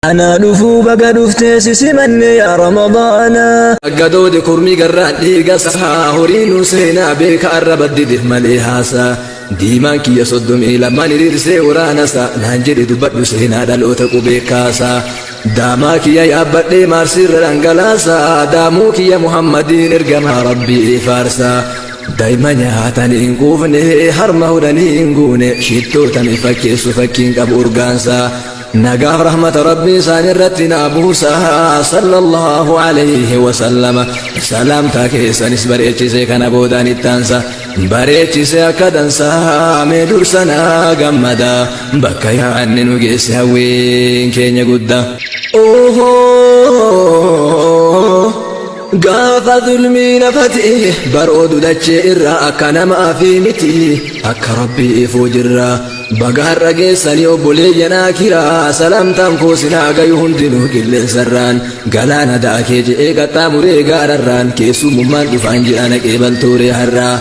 Anaa dhufuu baga dhuftee si simanne yaa Ramadaana. Aggadoode kurmii garraan dhiigasaa horiinuu seenaa beeka arraba didif malee haasaa diimaan kiyya 32 hiriirsee waraanasa naan jedhe dubbadhu seenaa dhaloota qubee kaasaa daamaa kiyya yaabbadhee maarsiirra dhangalaasaa daamuu kiyya Muhammadiin ergamaa rabbii faarsaa daa'ima nyaatanii hin quufne harma hudhanii hin guune shittootanii fakkeessu fakkiin qabu urgaansaa nagaaf rahmata rabbii isaan irratti naa buusa sallallahu alayhi wasallama salaamtaa keessanis bareechisee kana boodaan ittaansa bareechisee akka dansaa mee dursanaa gammada bakka yaanni nu geesse hawwiin keenya guddaa. Gaafa zulmii nafati baroodu dachee irraa akka namaa fi miti akka rabbii ifuu jirra. Baga har'a geessanii obboleeyyan akiraa salaamtaan koo sinaa gayu hundinuu qilleensarraan galaana daakee je'ee qaxxaamuree gaararraan keessummummaan dhufaan ji'a naqee baltooree har'aa.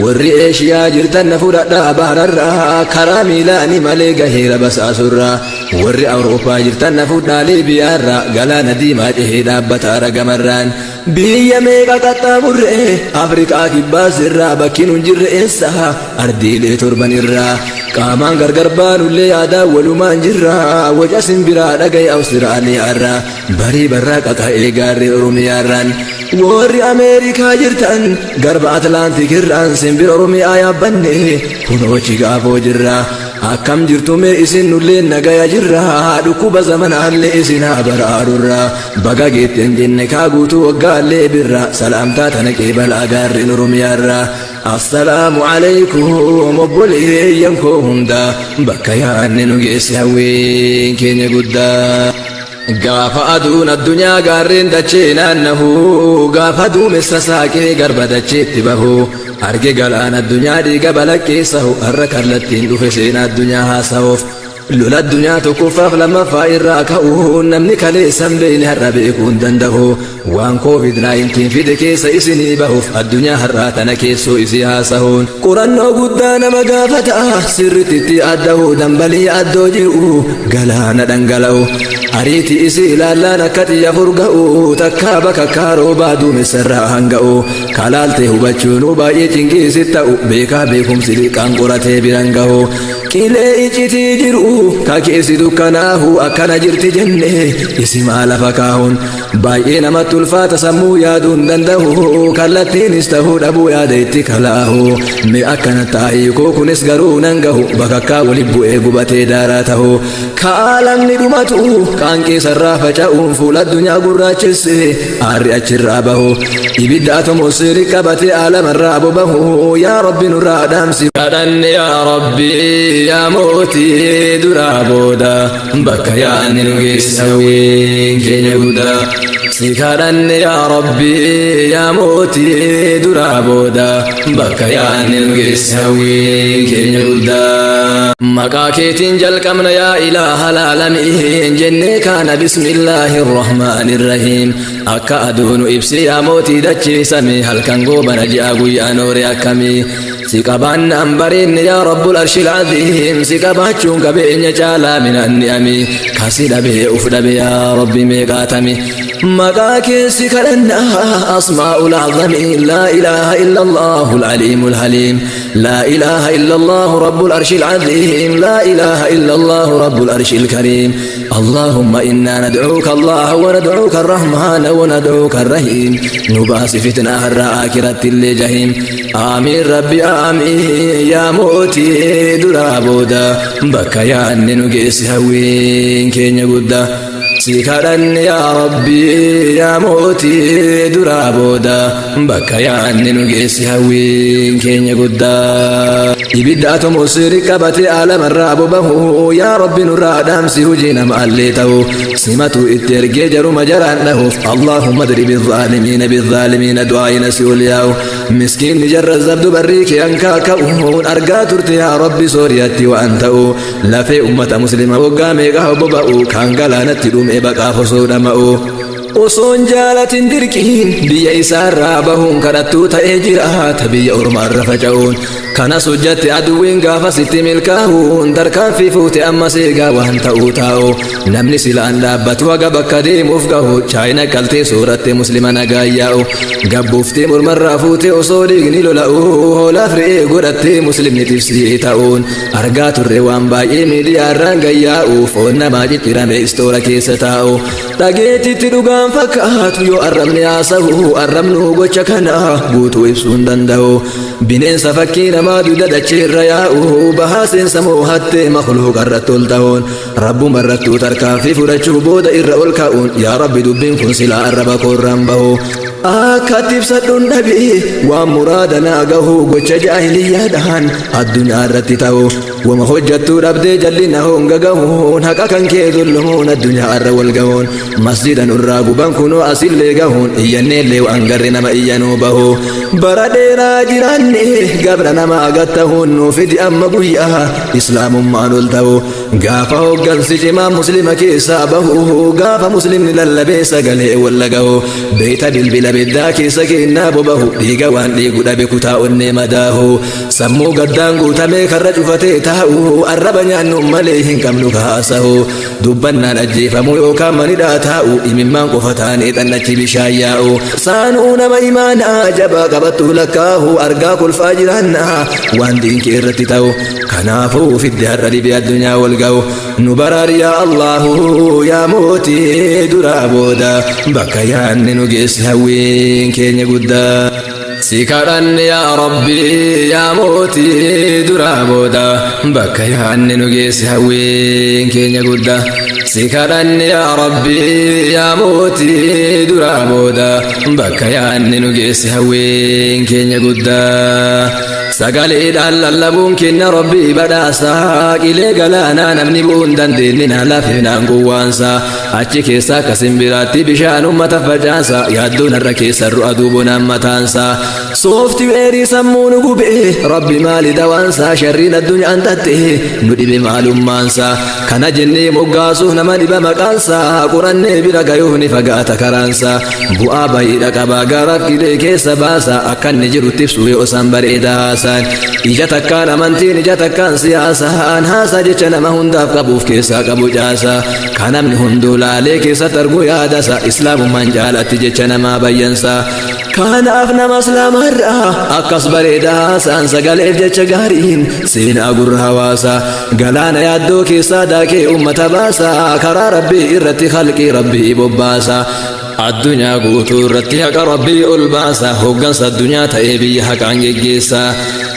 Warri Eeshiyaa jirtan na fudhadhaa bahararraa karaa miilaani malee gaheera basaasurraa warri Awurooppaa jirtan na fudhaa Liibiyaarraa galaana diimaa cehee dhaabbata ragamarraan biyya meeqa qaxxaamurree Afrikaa kibbaas irraa bakki nun jirre eessa ardiilee torban irraa qaamaan gargar baanullee yaadaa walumaan jirra waca simbiraa dhagaye Awustiraaliyaarraa barii barraa qaqa'ee gaarree Oromiyaarraan warri Ameerikaa jirtan garba Atlaantik irraan simbira Oromiyaa yaabbanne kunoo gaafoo jirra akkam jirtu mee isin nullee nagaya jirra dhukkuba zamanaallee isin haa baraarurra baga geetten jenne kaa guutuu waggaallee birra salaamtaa tana qeebalaa gaarreen Oromiyaarra assalaamu alaykum obboleeyyan koo hunda bakka yaanne nu geesse hawwiin keenya guddaa. Gaafa aduun addunyaa gaarreen dachee naannahu gaafa duumessa saaqee garba dacheetti bahu arge galaan addunyaa dhiiga balaqqeessahu har'a kallattiin dhufe seenaa addunyaa haasa'uuf lola addunyaa tokkoffaaf lammaffaa irraa ka'u namni kaleessan beekne har'a beekuu hin danda'u waan COVID-19 fide keessa isinii bahuuf addunyaa har'aa tana keessoo isii haasa'uun qorannoo guddaa nama gaafata sirriitti itti adda'u dambalii addoo jiru galaana dhangala'u ariitii isii ilaallaan akka xiyya furga'u takkaa bakakkaa roobaa duumessarraa hanga'u kalaaltee hubachuunuu baay'ee cinqiisi ta'u beekaa beekumsi liqaan qoratee biran ga'u qilee icitii jiru ka keessi dukkanaahu akkana jirti jenne isimaa lafa kaa'uun baay'ee namatti ulfaata sammuu yaaduu hin danda'u kallattiinis ta'uu dhabuu yaada itti kalaahu mee akkana taa'ii koo kunis garuu nan gahu bakakkaa wali bu'ee gubatee daaraa ta'u kaalamni dhumatu qaanqeessarraa faca'uun fuula addunyaa gurraachesse aarri achirraa bahu ibidda atomoosfeerii qabatee aalamarraa bobahu yaa rabbi nurraa dhaamsi kadhanne yaa rabbi yaa mootii duraa booda bakka yaanni nu geesse hawwiin keenya guddaa si kadhanne yaa rabbi yaa mootii duraa booda bakka yaanni nu geesse hawwiin keenya guddaa maqaa keetiin jalqabna yaa ilaaha laalamiin jennee kaana bismillaahi irrahmaani irrahiim akka aduunu ibsi yaa mootii dachiisame halkan goobana ji'a guyyaa noore akkamii si qabaannaan bareenni yaa rabbul arshil aziim si qabaachuun qabeenya caalaa minaan ni'ami kasi dhabee uf dhabe yaa rabbi meeqaatami maqaa keessi kadhannaa asmaa'ul azami laa ilaaha illa allahu alaliimul haliim لا إله إلا الله رب العرش العظيم لا إله إلا الله رب العرش الكريم اللهم إنا ندعوك الله وندعوك الرحمن وندعوك الرحيم نباس فتنة الآخرة الجحيم آمين ربي آمين يا موتي درا بودا بكا يا نجيس هوين كين يقودا si kadhanne yaa rabbii yaa mootii duraa booda bakka yaanni nu geessi hawwiin keenya guddaa ibidda atomoosfeerii qabatee aalamarraa bobahu yaa rabbi nurraa dhaamsi hojii nama allee ta'u simatu itti ergee jaruma jaraan dhahuuf allahumma adribi الظالمين بالظالمين du'aayina si ol yaa'u miskiinni jarra zabdu barrii kee hankaa ka'uun argaa turte yaa rabbi sooriyatti waan ta'u lafee ummata muslima waggaa meeqa boba'u kan galaanatti dhume baqaaf osoo dhama'u. Osoon jaalatin dirqiin biyya isaarraa bahuun kadhattuu ta'ee jiraata biyya ormaarra faca'uun. Kanas hojjatte aduwwiin gaafa sitti milkaa'uun tarkaanfii fuute amma seegaa waan ta'uu taa'u. Namni silaan dhaabbatu haga bakka deemuuf gahu chaayina qaltee sooratte muslima nagaa yaa'u. Gabbuuftee mormarraa fuute osoo dhiigni lola'u hoolaaf re'ee godhattee muslimni tifsii ta'uun. Argaa turre waan baay'ee miidiyaarraan gayyaa'u foon namaa ciccirame istoora keessa taa'u. Dhageetitti dhugaan fakkaatu yoo arrabni haasahu arrabnu gocha kana guutuu ibsuu hin danda'u. Bineensa fakkii namaa dugda dachee irra yaa'u bahaa seensa moo hattee makluuqa irratti ol ta'uun rabbuma irrattuu tarkaanfii fudhachuu booda irra ol ka'uun yaa rabbi dubbiin kun silaa arraba koorraan bahu. Akkatti ibsadhuun dhabe waan muraada naa gahu gocha jaahiliyyaadhaan addunyaa irratti ta'u. Wama hojjattuu dhabdee jallina honga gahuun haqa kan kee dullumuun addunyaa irra wal gahuun masjida nurraa guban kunoo asillee gahuun iyyanneellee waan garri nama iyyanuu bahu. Bara dheeraa jiraanne gabra nama agattahuun nuu fidi amma guyyaa islaamummaan ol ta'u. Gaafa hoggansi cimaa muslima keessaa bahu gaafa muslimni lallabee sagalee wal gahu beeyta bilbila biddaa keessa kennaa bobahu dhiiga waan dhiigu dhabe kutaa onnee madaahu sammuu gaddaan guutamee karra cufatee taa'u arraba nyaannu malee hin qabnu kaasahu dubbannaan ajjeefamuu yookaan manidhaa taa'u imimmaan qofa taanee xannachi bishaan yaa'u saanuu nama imaanaa jabaa qabattu lakkaahu argaa kolfaa jiraannaa waan diinkee irratti ta'u kanaafuu fidde har'a dhibee addunyaa wal ga'u nu baraar yaa Allahu yaa mootii duraa booda bakka yaanni nu geesse hawwiin keenya guddaa. Si kadhanne yaa Rabbi yaa mootii duraa booda bakka yaanni nu geesse hawwiin keenya guddaa. Si kadhanne yaa Rabbi yaa mootii duraa booda bakka yaanni nu geesse hawwiin keenya guddaa. Sagaleedhaan lallabuun kenna Rabbii badhaasaa qilee galaanaa namni bu'uu hin dandeenye na lafinaan gowwaansa achi keessaa akka simbiraatti bishaan uummata facaasa yaaddoon har'a keessa ru'a duubonaan mataansa sooftiweerii sammuu nu gube Rabbi maali dawaansa sharriin addunyaan tatte nu dhibe maalummaansa kana jennee moggaasuuf nama dhiba maqaansa qorannee bira gayuuf ni fagaata karaansa bu'aa baay'eedha qabaa gaaraaf qilee keessa baasa akka inni jirutti ibsu yoo isaan bareedaa haasaan ija takkaan amantiin ija takkaan siyaasaan haasaa jecha nama hundaaf qabuuf keessaa qabu caasa kan namni hunduu laalee keessatti argu yaadasa islaamummaan jaalatti jecha namaa bayyansa kanaaf nama islaamarraa akkas bareedaa haasaan sagaleef jecha gaariin seenaa gurra hawaasa galaana yaaddoo keessaa daakee ummata baasa karaa rabbii irratti khalqii rabbii bobbaasa addunyaa guutuu irratti haqa rabbii ol baasa hoggansa addunyaa ta'ee biyya haqaan geggeessa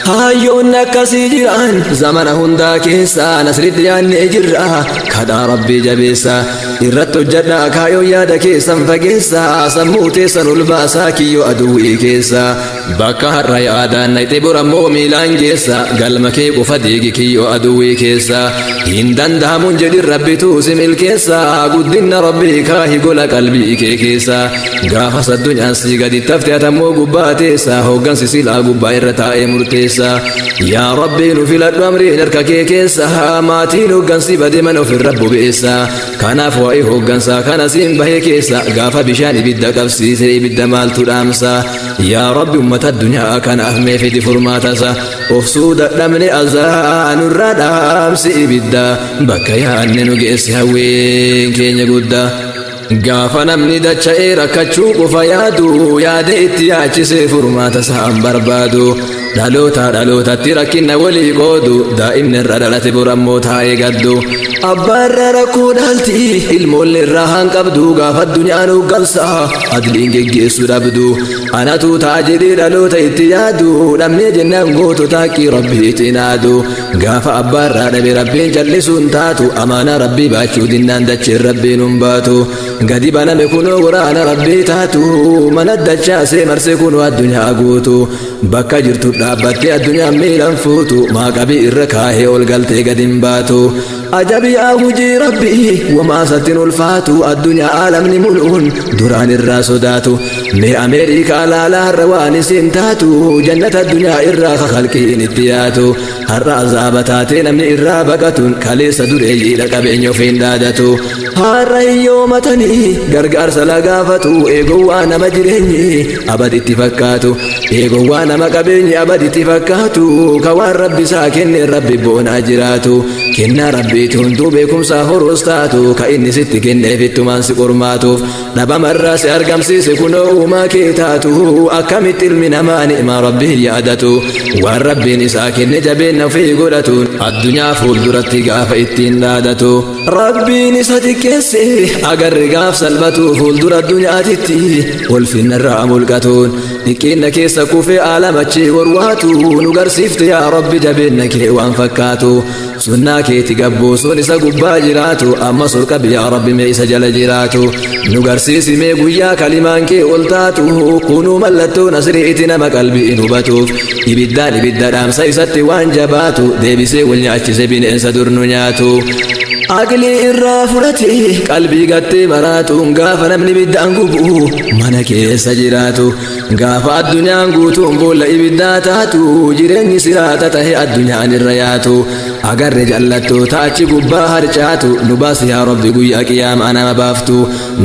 hayyoonni akkasii jiran zamana hundaa keessa nasritti yaannee jirra kadhaa rabbii jabeessa irratti hojjadhaa kaayoon yaada keessan fageessa sammuu teessan ol baasaa kiyyoo aduwwii keessa bakka har'a yaadaan naqxe borammoo miilaan geessa galma kee qofa diigi kiyyoo aduwwii keessa hin danda'amuun jedhin rabbituu si milkeessa guddinna rabbii kaahi gola qalbii kee keessa gaafas addunyaan si gadi tafte atammoo gubbaa teessa hoggansi silaa gubbaa irra taa'ee murteessa yaa rabbii nu filadhu amriin harka kee keessa maatiin hoggansi bade mana ofirra bobeessa kanaaf waa'ee hoggansaa kana siin bahee keessa gaafa bishaan ibidda qabsiise ibidda maaltu dhaamsa yaa rabbi ummata addunyaa kanaaf mee fidi furmaatasa obsuu dadhabne azaa nurraa dhaamsi ibidda bakka yaanne nu geesse hawwiin keenya guddaa. Gaafa namni dacha'ee rakkachuu qofa yaadu yaada itti yaachisee furmaata isaan barbaadu dhaloota dhalootatti rakkina walii qoodu daa'imni irra dhalate borammoo taa'ee gaddu abbaa irra rakkoo dhaalti ilmoolli irraa hanqabdu gaafa addunyaan hooggansa adliin geggeessu dhabdu anatu ta'a jedhee dhaloota itti yaadu dhabnee jennaan gootota haqqii rabbii cinaadu gaafa abbaa irraa dhabe rabbiin callisuun taatu amaanaa rabbii baachuu dinnaan dacheen rabbiin hin baatu gadi baname kunoo waraana rabbii taatu mana dachaasee marsee kunoo addunyaa guutu bakka jirtu dhaabbattee addunyaan miilan fuutu maaqabii irra kaahee ol galtee gadi hin baatu. Ajab yaa hujii Rabbii, wamaa sattin ulfaatu, addunyaa aalamni mul'uun duraan irraa sodaatu. Mee Ameerikaa laalaa, har'a waan isin taatu, jannata addunyaa irraa kakalqiin itti yaatu. Har'a azaaba taatee namni irraa baqatuun, kaleessa dureeyyiidha qabeenya ofiin dhaadatu. Har'a hiyyoomatanii gargaarsa lagaafatu, eegowwaa nama jireenyi abaditti fakkaatu. Eegowwaa nama qabeenyi abaditti fakkaatu, ka waan Rabbi isaa kenne Rabbi boonaa jiraatu. Kennaa Rabbiiti hunduu, beekumsaa horoos taatu, ka inni sitti kenneef ittumaan si qormaatuuf. Dhabamarraa si argamsiise, kunoo uumaa kee taatu, akkamitti ilmi namaa ni'maa Rabbii yaadatu? Waan Rabbiin isaa kenne jabeenna ofii godhatuun, addunyaa fuulduratti gaafa ittiin dhaadatu. Rabbiin isa xiqqeesse agarre gaaf salphatu, fuuldura addunyaatitti ulfinnarraa mulqatuun. Xiqqeenna keessa kufee aalamachi warwaatu, nu garsiifte yaa Rabbi jabeenna kee waan fakkaatu. Sunnaa keeti gabbuusuun isa gubbaa jiraatu, amma ol qabi yaa Rabbi mee isa jala jiraatu. Nu garsiisi mee guyyaa kalimaan kee ol taatu, kunuu mallattoo nasri'iti nama qalbii hubatuuf. Ibiddaan ibidda dhaamsa isatti waan jabaatu, deebisee wal nyaachise bineensa dur nu nyaatu. Aqlii irraa fudhate qalbii gattee maraatuun, gaafa namni ibiddaan gubu mana keessa jiraatu. Gaafa addunyaan guutuun boolla ibiddaa taatu, jireenyi siraata tahe addunyaan irra yaatu. Agarre jallattoota achi gubbaa harcaatu, nu baasi yaa Rabbi guyyaa qiyaamaa nama baaftu.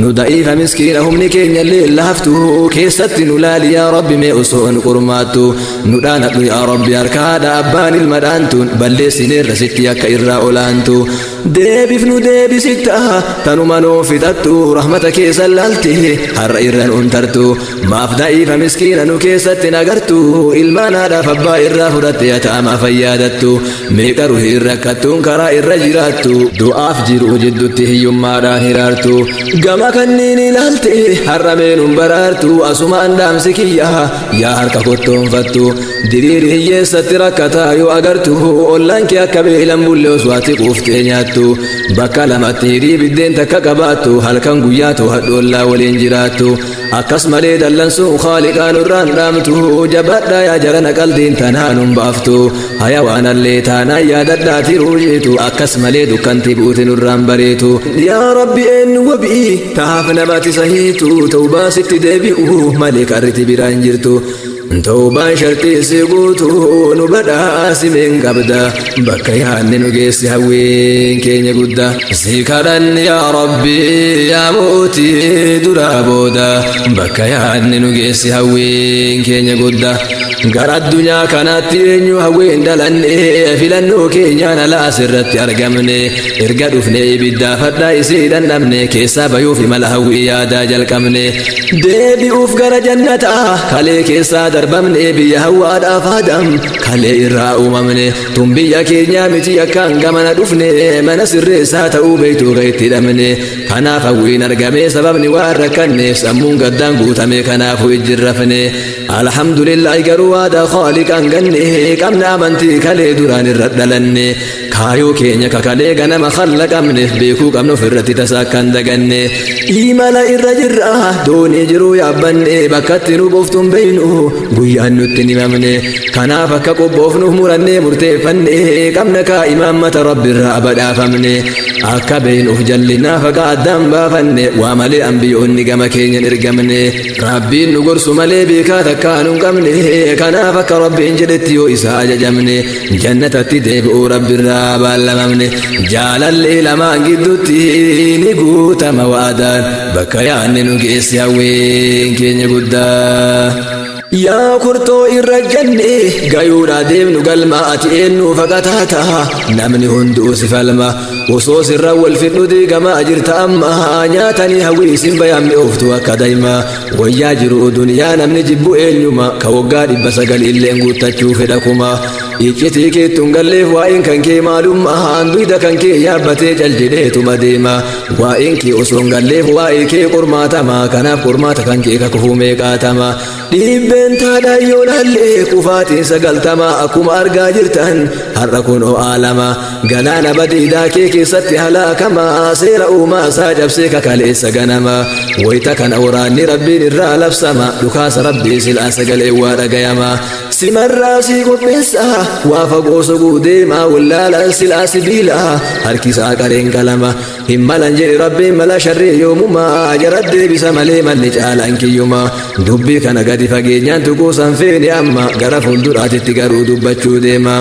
Nu da'iifa miskiina, humni keenya illee laaftu, keessatti nu laali yaa Rabbi mee osoo nu qormaattu. Nu dhaanadhu yaa Rabbi harka haadha abbaan ilma dhaantuun, balleessineerra sitti akka irraa olaantu. Deebif nu deebisitta tanuma nuu fixattu, rahmata keessa laalte har'a irra nuun tartu. Maaf da'iifa miskiina nu keessatti nagartu? Ilmaan haadhaaf abbaa irraa fudhatte yataamaa fayyaadattu. Meeqa ruhii rakkattuun karaa irra jiraattu, du'aaf jiru jiddutti hiyyummaadhaan hiraartu. Gama kanniin ilaalte har'a meenuun baraartu. Asumaan dhaamsi kiyya, yaa harka kottoonfattu, diriiri hiyyeessatti rakkataa yoo agartu. Ollaan kee akka beelan bulle osoo ati quuftee nyaattu, bakka lamatti hirii biddeen takka qabaattu, halkan guyyaa to'adhu ollaa waliin jiraattu. Akkas malee dallansuun Khaaliqaa nurraan dhaamtu. Jabaadhaa yaa jarana, qaldiin tanaa nun baaftu. Hayawaanallee taanaan yaadadhaa tiruu jeetu, akkas malee dukkanti buuti nurraan bareetu. Yaa Rabbi, eenyu wabii tahaaf namati sahiitu? Tawbaa sitti deebi'u malee karriti biraan jirtu. Tawbaan shartii si guutu nu badhaasimeen qabda, bakka yaanne nu geessi hawwiin keenya guddaa. Si kadhanne yaa Rabbi, yaa mootii duraa booda, bakka yaanne nu geessi hawwiin keenya guddaa. Gara addunyaa kanaatti eenyu hawween dhalanne? Filannoo keenyaan alaa asirratti argamne. Erga dhufne ibiddaafadhaa isii dhandhamne, keessaa bayuuf imala hawwii yaadaa jalqabne. Deebi'uuf gara jannataa kalee keessaa darbamne, biyya hawwaadhaaf Adam kalee irraa uumamne. Tun biyya keenyaa miti, akkaan gamana dhufne, mana sirreessaa ta'uu beektuu ka itti hidhamne. Kanaaf hawwiin argame, sababni waan rakkanneef sammuun gaddaan guutame, kanaafuu ijjirrafne. Alhamdulillah, garuu waadaa Khaaliqaan ganne qabna, amantii kalee duraan irra dhalanne. Kaayoo keenya kakalee ganama khallaqamneef beekuu qabna, ofirratti tasa akkan daganne. Imala irra jirra, doonii jiruu yaabbanne, bakkatti nu buuftuun beeynu, guyyaan nutti himamne. Kanaaf akka qophoofnuuf murannee murteeffanne, qabna kaa imaammata Rabbirraa badhaafamne. Akka beeynuuf jallinaa faqa addaan baafanne, waa malee ambiyoonni gama keenyan ergamne. Rabbiin nu gorsu malee beekaa takkaa nu hin qabne. Kanaaf akka Rabbiin jedhetti yoo isa ajajamne, jannatatti deebi'uu Rabbirraa baallamamne. Jaalallee lamaan gidduutti ni guutama waadaan, bakka yaanne nu geessi hawwiin keenya guddaa. Yaa kurtoo irra janne gayuudha deemnu galma, ati eenyu faqataata? Namni hunduu si falma. Osoo sirra wal fidhu diigamaa jirta amma, nyaatanii hawwii isin bayaan mi'ooftu akka daa'ima. Wayyaa jiru duniyaa namni jibbu eenyuma? Ka waggaa 900 illeen guuttachuu fedha kuma. Iccitii keettuun galleef, waa'een kan kee maalummaa? Duyda kan kee yaabbatee cal jedheetuma deema. Waa'een kee osoo hin galleef waa'ee kee qormaatama, kanaaf qormaata kan kee kakufuu meeqaatama. Dhibbeen taadhaan yoo laalle kufaatiin 90, akkuma argaa jirtan. Har'a kunoo aalama galaana badiidaa kee keessatti halaakama. Seera uumaa isaa cabsee kakaleessa ganama. Wayita kana waraanni Rabbiin irraa labsama. Dhukaasa Rabbii silaa sagalee waa dhagayama. Simarraa sii qopheessa waa fagoo soguu deema. Wallaalaan silaa sibiila harkisaa qareen qalama. Hin malan jedhe Rabbiin mala sharrii yoomumaa. Jara deebisa malee malli caalaan kiyyuma. Dubbii kana gadi fageenyaan tuquusan feene amma gara fuulduraatitti garuu dubbachuu deema.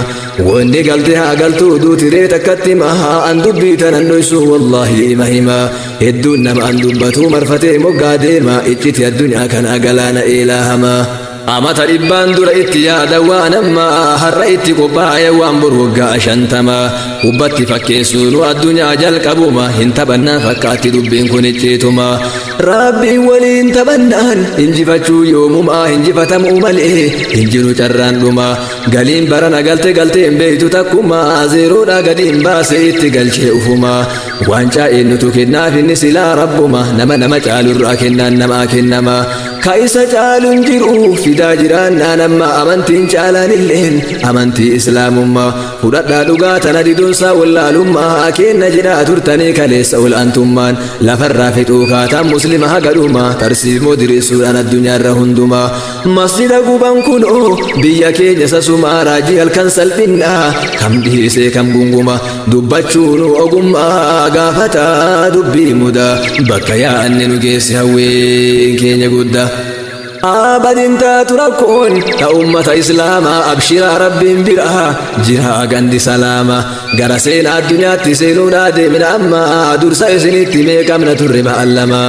Wanni galte haa galtuu duutiree takkatti maha. An dubbii tanan dhoysu wallaahi ima hima. Hedduun nama an dubbatuu marfatee moggaa deema. Icciti addunyaa kanaa galaana eelaa. Amata dhibbaan dura itti yaada waan ammaa, har'a itti qophaa'e waan bor waggaa 50. Hubbatti fakkeessuunu addunyaa jalqabuma, hin taphannaa fakkaatti dubbiin kun icciituma. Rabbiin waliin taphannaan injifachuu yoomumaa, injifatamuu malee hin jiru carraan dhuma. Galiin barana galte galtee hin beektu takkuma, zeeroodhaa gadi hin baase itti galchee ufuma. Waancaa eenyutu kennaaf? Inni silaa Rabbuma. Nama nama caalurraa kennaan namaa kennama. Ka isa caaluun jiru fidaa jiraannaan amma amantiin caalaan illeen amantii Islaamummaa. Fudhadhaa dhugaa tana, diduunsaa wallaalummaa. Kenna jedhaa turtanii kaleessa ol aantummaan lafarraa fixuu kaataan Muslima haga dhuma, tarsiimoo diriirsuudhaan addunyaarra hundumaa. Masjida guban kunoo biyya keenya sasumaa, raajii halkan salphinnaa kam dhiisee kam gunguma. Dubbachuun ogummaa gaafataa dubbii mudaa, bakka yaa'anni nu geesse hawwiin keenya guddaa. Abadin taatu rakkoon ta ummata Islaamaa, abshiraa Rabbiin biraa jira gandi salaama. Gara seenaa addunyaatti seenuudhaa deemna amma. Dursa isinitti meeqamna turre ba'allama.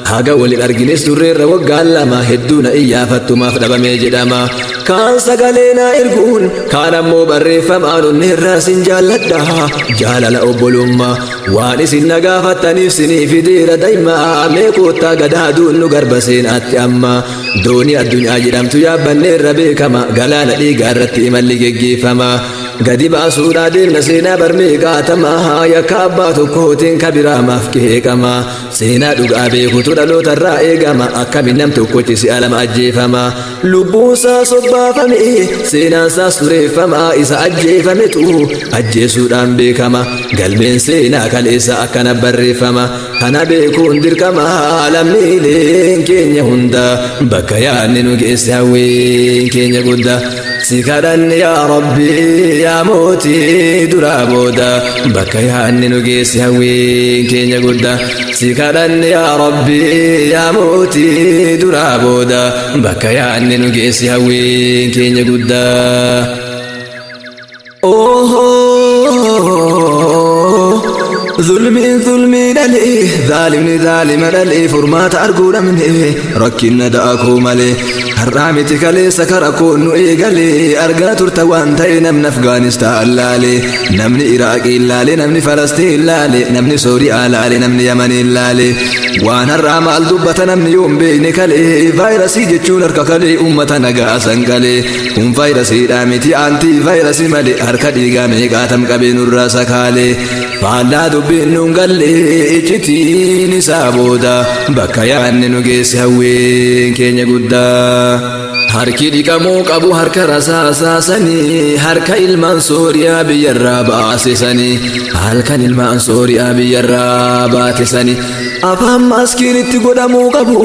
Haga walin argines turreerra waggaan 2. Hedduu na iyyaafattumaaf dhabamee jedhama. Kaan sagalee naa erguun, kaan ammoo barreeffamaan, onni irraa sin jaalladha jaalala obbolummaa. Waan isin na gaafattaniif sinii fideera daa'imaa. Mee koottaa gadaa duunnu garba seenaatti amma. Doonii addunyaa jedhamtu yaabbanneerra beekama. Galaana dhiigaa irratti imalli geggeeffama. Gadi baasuudhaa deemna seenaa barmee qaatama. Yakka abbaa tokkootiin kabiraa maaf qeeqama? Seenaa dhugaa beekutu dhalootarraa eegama. Akkamiin nam tokkochi si'a lama ajjeefama? Lubbuunsaa sobbaafame, seenaansaas tureeffama. Isa ajjeefametu ajjeesuudhaan beekama. Galmeen seenaa kaleessa akkana barreeffama. Kana beekuun dirqama lammiileen keenya hunda, bakka yaadni nu geesse hawwiin keenya guddaa. Si kadhanne yaa Rabbi, yaa mootii duraa booda, bakka yaadni nu geesse hawwiin keenya guddaa. Si kadhanne yaa Rabbi, yaa mootii duraa booda, bakka yaadni nu geesse hawwiin keenya guddaa. Zulmiin zulmii dhalee, zaalimni zaalima dhalee, furmaata arguu dhabne rakkinna da'akuu malee. Har'aa miti kaleessa karakkoon nu eegalee. Argaa turta waan ta'e namni Afgaanistaan laale, namni Iraaqii laale, namni Falastiin laale, namni Sooriyaa laale, namni Yamanii laale. Waan har'aa maal dubbata namni yoon beekne kalee? Vaayirasii jechuun harka kalee uummata nagaa sanqalee. Kun vaayirasiidhaa miti, aantii vaayirasii malee, harka dhiigaa meeqaatam qabee nurraa sakaalee. Faallaa dubbiin nuun gallee iccitiin isaa booda, bakka yaadni nu geesse hawwiin keenya guddaa. Harki dhiqamuu qabu harka rasaasaasanii, harka ilmaan Sooriyaa biyyarraa baasisanii, halkan ilmaan Sooriyaa biyyarraa baatesanii. Afaan maaskiin itti godhamuu qabu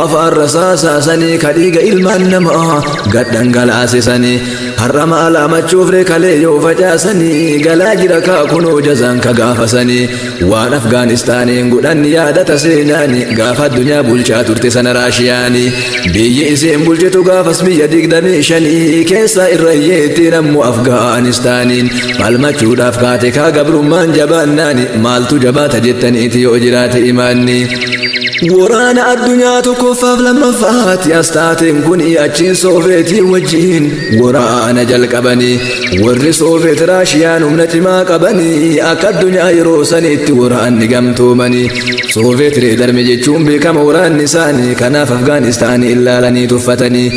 afaan rasaasaasanii, ka dhiiga ilmaan namaa gad dhangalaasisanii. Har'a maal amachuuf kalee yoo facaasanii, galaa jira kaa kunoo jazaan ka gaafasanii. Waan Afgaanistaaniin godhan yaadata seenaani, gaafa addunyaa bulchaa turte sana Raashiyaani. Biyyi isiin bulchitu gaafas biyya 25 keessa irra hiyyeettiin ammoo Afgaanistaaniin falmachuudhaaf kaate kaa gabrummaan jabaannaani. Maaltu jabaata jettaniiti yoo jiraate imaanni? Waraana addunyaa tokkoffaaf lammaffaatti as taateen kun achiin Sooveetii wajjiin waraana jalqabanii. Warri Sooveet Raashiyaan humna cimaa qabanii, akka addunyaa yeroo saniitti waraanni gamtoomanii. Sooveet Red Army jechuun beekama waraanni isaanii. Kanaaf Afgaanistaanii ilaalanii tuffatanii,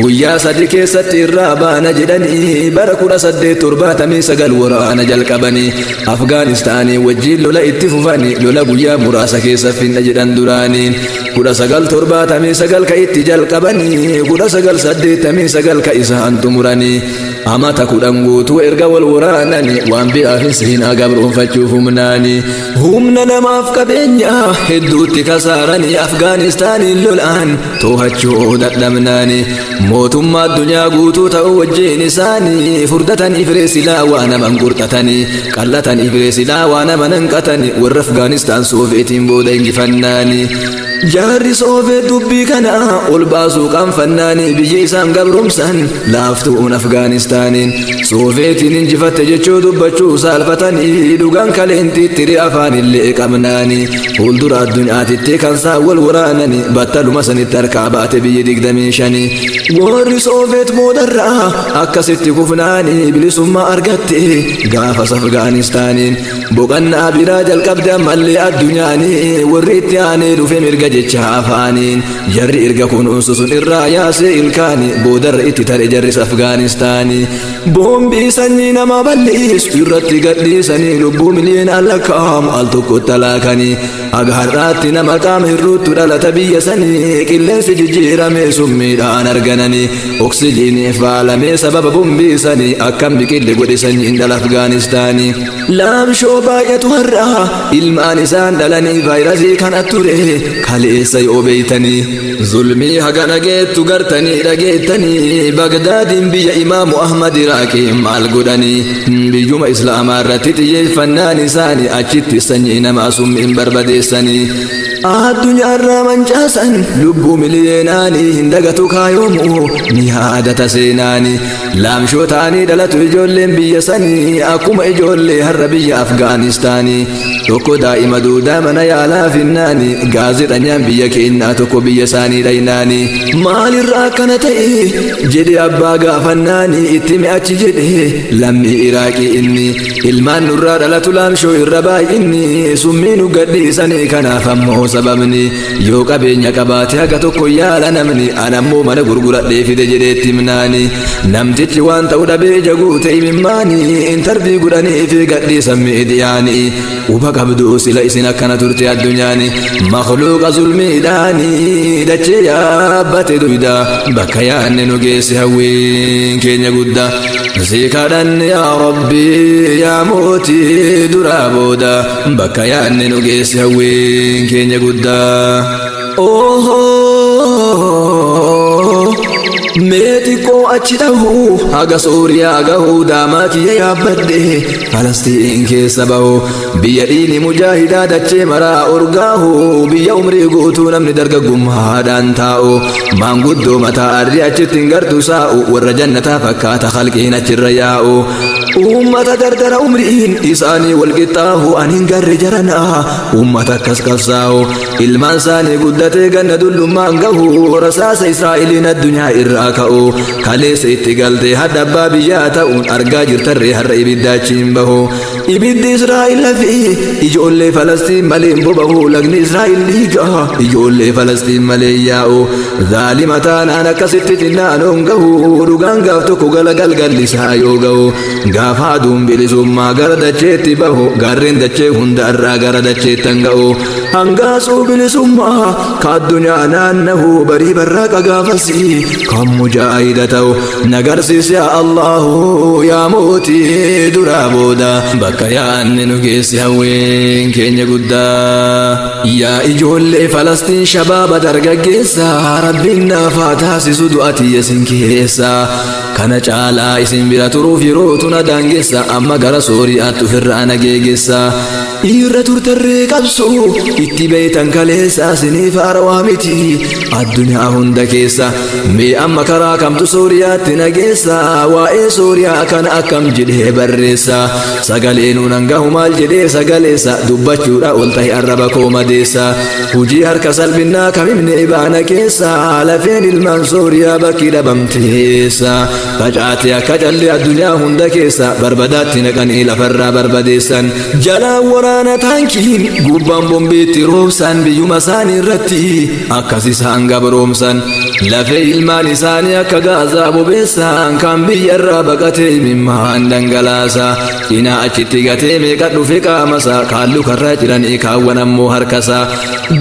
guyyaa 3 keessatti irraa baana jedhanii bara 1879 waraana jalqabanii. Afgaanistaanii wajjiin lola itti fufanii, lola guyyaa muraasa keessa finna jedhan duraanii. Afgaanistaaniin. 1979 ka itti jalqabanii, 1989 ka isaan xumuranii, amata 10 guutuu erga wal waraananii, waan biraaf hin seenaa gabroonfachuuf humnaanii, humna namaaf qabeenya hedduutti kasaaranii, Afgaanistaaniin lolaan to'achuu dadhabnaanii, mootummaa addunyaa guutuu ta'uu wajjin isaanii furdatanii firee silaa waa naman qurxatanii, qal'atanii firee silaa waa nama nanqatanii, warra Afgaanistaan Soofeetiin booda injifannaanii. Jaarri Soofeet dubbii kana ol baasuu qaanfannaanii, biyyi isaan gabromsan laaftuun Afgaanistaaniin Soofeetiin injifatte jechuu dubbachuu saalfatanii, dhugaan kaleentiitti afaan illee qabnaanii, fuuldura addunyaatitti kan isaan wal waraananii, battaluma sanitti harkaa baate biyyi 25. Warri Soofeet boodarraa akkasitti kufnaanii, bilisummaa argatte gaafas Afgaanistaaniin. Boqannaa biraa jalqabde ammallee addunyaanii, warri itti aanee dhufe mirga jecha afaaniin, jarri erga kunuunsu sun irraa yaasee ilkaani, boodarra itti tare jarris Afgaanistaanii. Boombii sanyii nama balleessu irratti gadhiisanii, lubbuu miliyoonaan lakkaa'amu al tokkotti talaakanii, haga har'aatti nama qaama hir'uuttu dhalata biyya sanii. Qilleensi jijjiiramee summiidhaan argananii, oksijiinii faalamee sababa boombii sanii, akkam biqilli godhe sanyiin dhala Afgaanistaanii. Laamshoo baay'atu har'aa ilmaan isaan dhalanii, vaayirasii kana ture kaleessa yoo beeytanii. Zulmii haga dhageettu gartanii dhageettanii, Bagdaadiin biyya Imaamu Ahmad Iraaqii maal godhanii? Biyyuma Islaamaa irratti xiyyeeffannaan isaanii, achitti sanyii namaa summiin barbadeessanii, addunyaarraa mancaasan lubbuu miliyeenaanii. Hin dagatu kaayoomu ni yaadata seenaanii. Laamshoo ta'anii dhalatu ijoolleen biyya sanii, akkuma ijoollee har'a biyya Afgaanistaanii. Tokko daa'ima duudaa mana yaalaa finnaanii, gaazexanyaan biyya keenyaa tokko biyya isaanii dhaynaanii, maalirraa akkana ta'e jedhe abbaa gaafannaanii, itti mi'achi jedhe lammii Iraaqii inni, ilmaan nurraa dhalatu laamshoo irra baay'inni, summii nu gadhiisanii, kanaaf ammoo sababni yoo qabeenya qabaate haga tokko yaala namni, anammoo mana gurguradhee fide jedheetti himnaanii, namtichi waan ta'u dhabee ija guute imimmaanii, interview godhanii fi gadhiisan miidiyaanii. Quba qabdu sila isin akkana turte addunyaani, makhluuqa zulmiidhaanii dachee yaabbate duyda. Bakka yaanne nu geesse hawwiin keenya guddaa. Si kadhanne yaa Rabbii, yaa mootii duraa booda, bakka yaanne nu geesse hawwiin keenya guddaa. Ohoo, mee xiqqoo achi dhahu, haga Sooriyaa gahuu daamaa kiyya yaabbadhe, Falastiin keessa bahu, biyya dhiini mujaahidaa dachee maraa urgaahu, biyya umrii guutuu namni dargaggummaadhaan taa'u, maanguddoo mataa arri achitti hin gartu saa'u, warra jannataa fakkaata khalqiin achirra yaa'u, ummata dardara umriin isaanii walqixxaahu, ani hin garre jaranaa ummata akkas qabsaa'u. Ilmaan isaanii guddatee ganna dullummaan gahu, rasaasa Israa'eliin addunyaa irraa ka'u, kaleessa itti galtee hadha abbaa biyyaa ta'uun argaa jirtarree, har'a ibidda achiin bahu. Ibiddi Israa'el lafi ijoollee Falastiin malee hin bobahu, lagni Israa'el dhiiga ijoollee Falastiin malee yaa'u. Zaalima taanaan akkasitti xinnaanoon gahu, dhugaan gaaf tokko gala galgallisaa yoo gahu, gaafa aduun bilisummaa gara dacheetti bahu, gaarreen dachee hunda irraa gara dacheettan ga'u, hangaasuu bilisummaa ka addunyaa naannahu, barii barraaqa gaafasii kan mujaahida ta'u nagarsiis yaa Allahu, yaa mootii duraa booda, bakka yaanne nu geessi hawwiin keenya guddaa. Yaa ijoollee Falastiin, shabaaba dargaggeessa, Rabbiin naafaa taasisu du'atiyya isin keessa. Kana caalaa isin bira turuuf yeroo tuna daangessa, amma gara Sooriyaatti ofirraa nageegessa. Irra turtarree qabsu itti beeytan kaleessa, isiniif haarawaa miti addunyaa hunda keessa. Mee amma karaa kamtu Sooriyaatti nageessa? Waa'ee Sooriyaa kana akkam jedhee barreessa? Sagalee nuun gahu maal jedhee sagaleessa? Dubbachuudha ol ta'e arraba koo madeessa. Hujii harka salphinnaa kamimne baana keessa? Lafeen ilmaan Sooriyaa bakki dhabamteessa, facaate akka callee addunyaa hunda keessa, barbadaatti naqanii lafarraa barbadeessan. Jalaan waraana Waraana taankiin gubbaan bombiitti roobsan biyyuma isaanii irratti akkas isaan gabroomsan. Lafee ilmaan isaanii akka gaazaa bobeessan, kan biyya irraa baqatee mimmaan dhangalaasa. Cinaa achitti gatee meeqa dhufe qaamasa, kaan lukarraa jiranii kaawwan ammoo harkasa.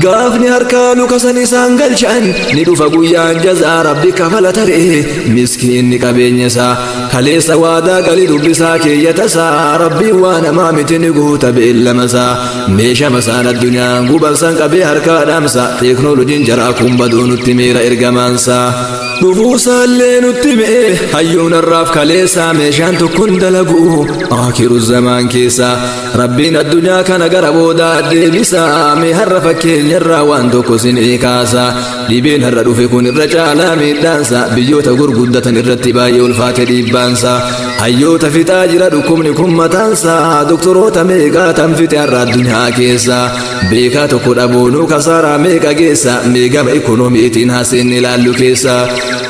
Gaafni harkaa lukasan isaan galchan ni dhufa guyyaan jazaa, Rabbi kafala taree miskiinni qabeenya isaa. Kaleessa waadaa galii dubbisaa keeyyatasaa, Rabbiin waa namaa miti, ni guuta beellamasaa. Meeshaa masaan addunyaan guban san qabee harkaa dhaamsa, teeknooloojiin jaraa kun baduu nutti miira ergamaansaa. Dhufuusaallee nutti mi'e hayyuun har'aaf kaleessaa, meeshaan tokkoon dalagu akiru zamaan keessa. Rabbiin addunyaa kana gara boodaa deebisaa, mee har'a fakkeenyarraa waan tokko sinii kaasa. Dhibeen har'a dhufe kun irra caalaa miidhaansa biyyoota gurguddatan irratti baay'ee ulfaate dhiibbaansa. Hayyoota fixaa jira dhukkubni kun mataansa, doktoroota meeqaa tan fixe har'a addunyaa keessa. Beekaa tokko dhabuunuu kasaaraa meeqa geessa? Meegama ikoonomiitiin haaseen ilaallu keessa,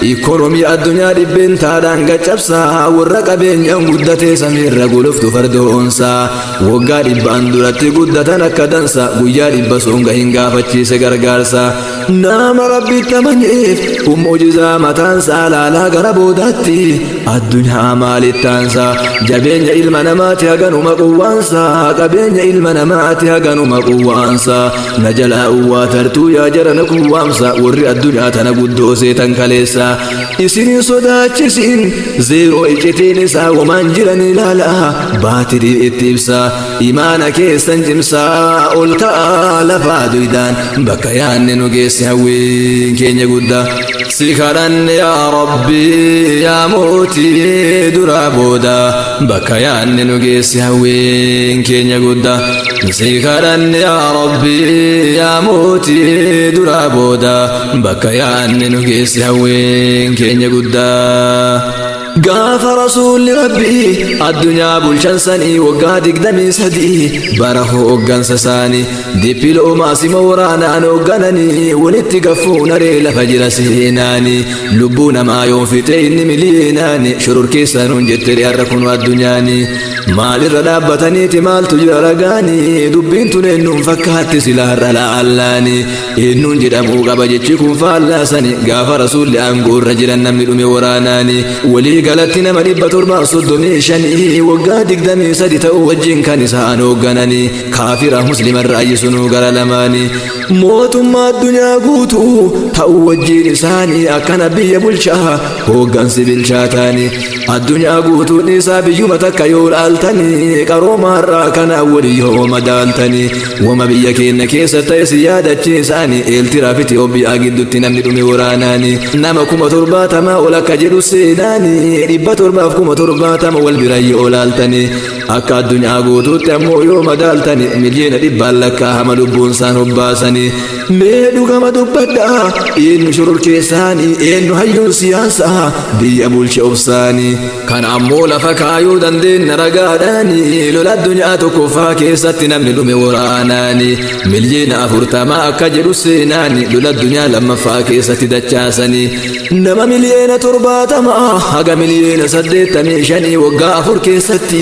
ikoonomii addunyaa dhibbeen taadhaan gaccabsaa, warra qabeenyaan guddatee samiirra guluftu fardoonsaa. Waggaa 100n duratti guddatan akka dansa, guyyaa 100 songa hin gaafachiise gargaarsa. Nama Rabbitti amaneef kun mu'jizaa mataansaa, laalaa gara boodaatti addunyaa maalittaansa. Jabeenya ilma namaati haganuma quwwaansa, qabeenya ilma namaati haganuma quwwaansa. Na jalaa uwwaa tartuu yaa jarana kuwwaamsa, warri addunyaa tana guddoo seetan kaleessa. Isinin sodaachisin, zeeroo iccitiin isaa womaan jiran ilaala, baatirii itti ibsa. Imaana keessan cimsaa, ol ka'aa lafaa duydaan, bakka yaanne nu geesse hawwiin keenya guddaa. Si kadhanne yaa Rabbi, yaa mootii duraa booda, bakka yaanne nu geesse hawwiin keenya guddaa. Si kadhanne yaa Rabbi, yaa mootii duraa booda, bakka yaanne nu geesse hawwiin keenya guddaa. Gaafa Rasuulli Rabbii addunyaa bulchan sanii, waggaa 23 bara hooggansa isaanii, dippiloomaasima waraanaan hooggananii walitti gaffuun aree lafa jira seenaanii. Lubbuu namaa yoon fixe inni miliyoonaan shororkeessanuun jette har'a kunu addunyaanii. Maalirra dhaabbataniiti? Maaltu jira ragaanii? Dubbiin tun eenyuun fakkaatti sila har'a laallaanii? Eenyuun jedhamuu qaba jechi kun faallaasani? Gaafa Rasuulli aangoo irra jiran namni dhume waraanaanii walii galatti nama 735, waggaa 23 ta'uu wajjin kan isaan hooggananii, kaafira muslimarra ayyisunuu gara lamaanii. Mootummaa addunyaa guutuu ta'uu wajjin isaanii akkana biyya bulchaa hooggansi bilchaataanii, addunyaa guutuun isaa biyyuma takka yoo laaltanii, qarooma har'aa kana walii yoo madaaltanii, wama biyya keenya keessa ta'e si yaadachiisaanii. Eeltiraa fi Itiyoophiyaa gidduutti namni dhume waraanaanii nama 70,000 ol akka jedhu seenaanii. 770,000 wal bira yoo laaltanii, akka addunyaa guutuutti ammoo yoo madaaltanii, miliyoona 100n lakkaa'ama lubbuun isaan hobbaasanii. Mee dhugama dubbadhaa, eenyu shororkeessaanii? Eenyu hayyuun siyaasaa biyya bulche obsaanii? Kan ammoo lafa kaayuu dandeenya ragaadhaanii, lola addunyaa tokkoffaa keessatti namni dhume waraanaanii miliyoona 40 akka jedhu seenaanii. Lola addunyaa lammaffaa keessatti dachaasanii nama miliyoona 70 haga miliyoona 85 waggaa 4 keessatti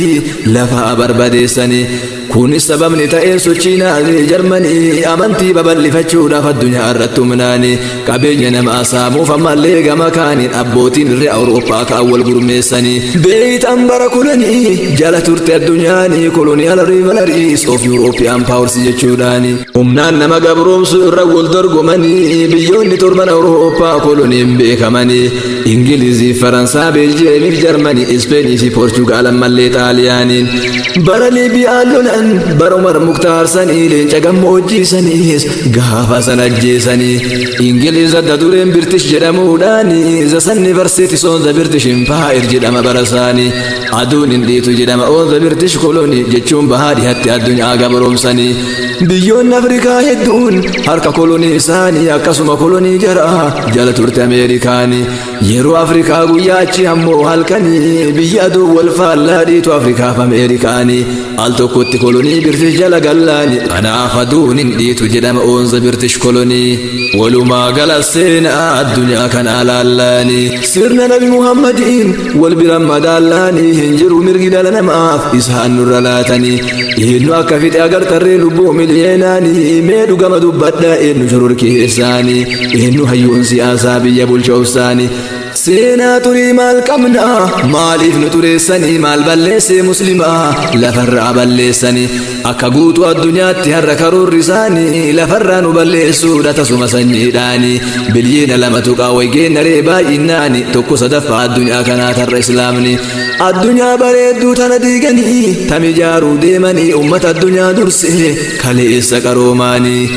lafa barbadeessanii. Kunis sababni ta'een sochii Naazii Jarmanii amantii babal'ifachuudhaaf addunyaa irratti humnaanii qabeenya namaa saamuuf, ammallee gama kaaniin abbootiin irree Awurooppaa ka'an wal gurmeessanii. Beeytan, bara kolonii jala turte addunyaanii, colonial rivalries of European powers jechuudhaani. Humnaan nama gabroomsuu irra wal dorgomanii biyyoonni torban Awurooppaa koloniin beekamanii: Ingilizii, Faransaa, Beeljiyeemii fi Jarmanii, Ispeenii fi Poorchugaal, ammallee Xaaliyaaniin. Bara Liibiyaa lolan, bara Umar Muktaar sanii, leenca gammoojjii saniis gaafa sana ajjeesanii. Ingiliz adda dureen British jedhamuudhaani, the sun never sets on the British Empire jedhama bara isaanii. Aduun hin dhiitu jedhama on the British colony jechuun bahaa dhihatti addunyaa gabroomsanii. Biyyoonni Afrikaa hedduun harka kolonii isaanii, akkasuma kolonii jaraa jala turte Ameerikaanii. Yeroo Afrikaa guyyaa, achi ammoo halkanii, biyya aduu wal faallaa dhiitu Afrikaaf Ameerikaanii. Al tokkotti kolonii Kolonii British jala gallaani, kanaaf aduun hin dhiitu jedhama oonza British kolonii. Walumaa gala seenaa addunyaa kana laallaani, sirna Nabi Muhammadiin wal bira madaallaanii, hin jiru mirgi dhala namaaf isaan nurra laatanii. Eenyu akka fixe agartarree lubbuu miliyeenaanii? Mee dhugama dubbadha, eenyu shororkeessaanii? Eenyu hayyuun siyaasaa biyya bulcha obsaanii? Seenaa turii maal qabna? Maaliif nu xureessanii? Maal balleessee muslimaa lafarraa balleessanii? Akka guutuu addunyaatti har'a karoorri isaanii lafarraa nu balleessuudha tasuma sanyiidhaanii. 2.2 biliyeena waygeenna ree baay'innaani, tokko sadaffaa addunyaa kanaa tarra islaamni. Addunyaa bareedduu tana diiganii tam ijaaruu deemanii? Ummata addunyaa dursee kaleessa qaroomaanii.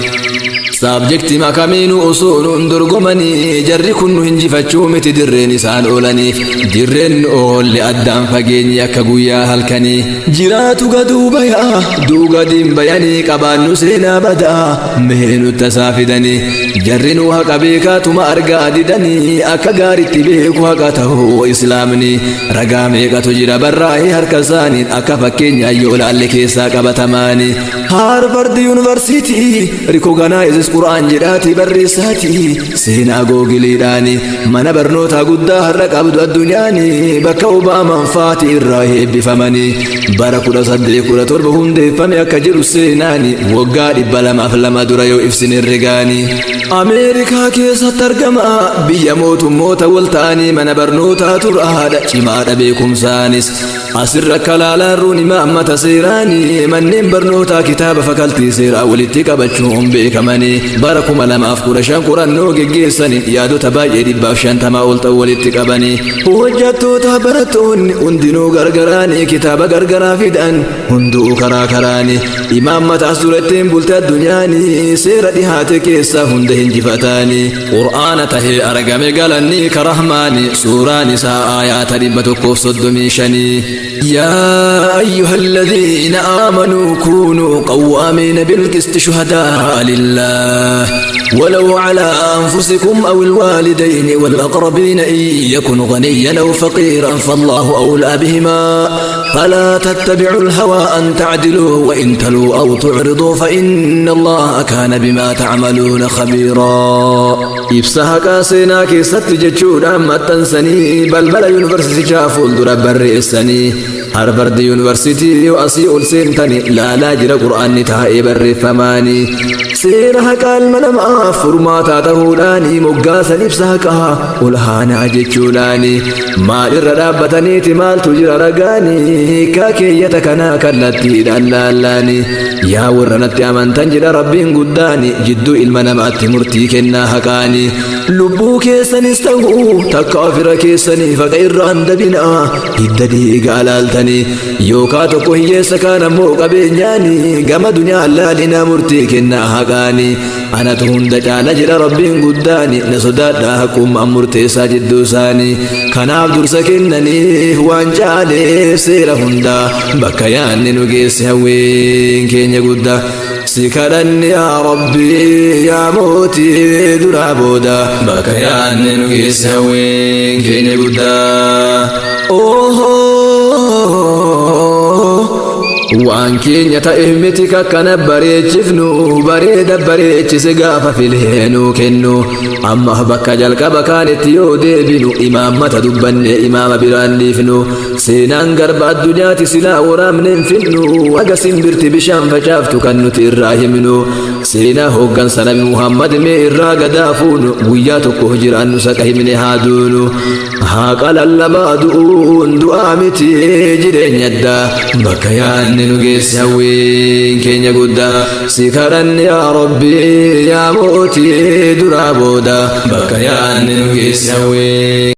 Subjectii makamiinuu osoo nuun dorgomanii, jarri kun nu hinjifachuu miti dirreen isaan oolaniif. Dirreen nu oolle addaan fageenyi akka guyyaa halkanii. Jiraatu gaduu bayaa duugadiin bayanii, qabaannu seenaa badaa mee nutti tasaa fidanii. Jarri nu haqa beekaatuma argaa didanii, akka gaaritti beeku haqa ta'uu islaamni. Ragaa meeqatu jira barraa'ee harka isaaniin, akka fakkeenyaa yoo laalle keessaa qabatamaanii. Harvard University recognizes Qur'aan jedhaati barreessaati seenaa Googleiidhaani. Mana barnootaa guddaa har'a qabdu addunyaani, bakka Obaamaan faati irraa eebbifamanii, bara 1817 hundeeffame akka jedhu seenaani, waggaa 202 dura yoo ibsin herregaani. Ameerikaa keessatti argama, biyya mootummoota wal ta'anii, mana barnootaa turaadha, cimaadha beekumsaanis. Asirra akka laalaan imaammata seeraanii, manneen barnootaa kitaaba faculty seeraa walitti qabachuun beekamanii, bara 2015 qorannoo geggeessanii yaadota baay'ee 150 ol ta'u walitti qabanii. Hojjattoota barattoonni hundinuu gargaraanii kitaaba gargaraa fidan, hunduu karaa karaanii imaammata as durattiin bulte addunyaanii, seera dhihaate keessaa hunda hinjifataanii. Qur'aana tahee argame, galanni karahmaani. Suuraan isaa aayaata 135. يا أيها الذين آمنوا كونوا قوامين بالقسط شهداء لله ولو على أنفسكم أو الوالدين والأقربين، إن يكن غنيا أو فقيرا فالله أولى بهما، فلا تتبعوا الهوى أن تعدلوا، وإن تلووا أو تعرضوا فإن الله كان بما تعملون خبيرا. Ibsa haqaa seenaa keessatti jechuudhaan maxxansanii, balbala yuunivarsiitichaa fuuldura barreessanii. Harvard University yoo asii ol seentani, laalaa jira qur'aanni taa'ee barreeffamaanii. Seera haqaa ilma namaaf furmaataa ta'uudhaani moggaasan ibsa haqaa ol haanaa jechuudhaani. Maal irra dhaabbataniiti? Maaltu jira ragaani? Hiikaa keeyyata kanaa kallattiidhaan laallaani. Yaa warra natti amantan, jedha Rabbiin guddaani, jidduu ilma namaatti murtii kennaa haqaani. Lubbuu keessanis ta'u takka ofirra keessanii faqa irraan dabinaa, hidda dhiigaa laaltanii, yookaa tokko hiyyeessa kaan ammoo qabeenyaani gama dunyaa laalinaa, murtii kennaa haqaani. Anatu hunda caala, jedha Rabbiin guddaani, na sodaadhaa, haqummaan murteessaa jidduu isaanii. Kanaaf dursa kennaniif waan caaleef seera hundaa, bakka yaanni nu geesse hawwiin keenya guddaa. Si kadhanni yaa Rabbii, yaa mootii duraa booda, bakka yaanni nu geesse hawwiin keenya guddaa. Waan keenya ta'e miti kakkana bareechifnu, bareeda bareechise gaafa fileenuu kennu. Amma bakka jalqaba kaanitti yoo deebinu, imaammata dubbanne imaama biraan dhiifnu. Seenaan garba addunyaati, silaa waraabne hin finnu, aga simbirti bishaan facaaftu kan nuti irraa himnu. Seenaa hooggansa Nabi Muhammad mee irraa gadaa fuunu, guyyaa tokko jiraannu saqa himne haa duunu. Haqa lallabaa du'uun du'aa miti jireenya addaa, bakka yaanni nu geesse hawwiin keenya guddaa. Si kadhanne yaa Rabbii, yaa mootii duraa booda, bakka yaanni nu geesse hawwiin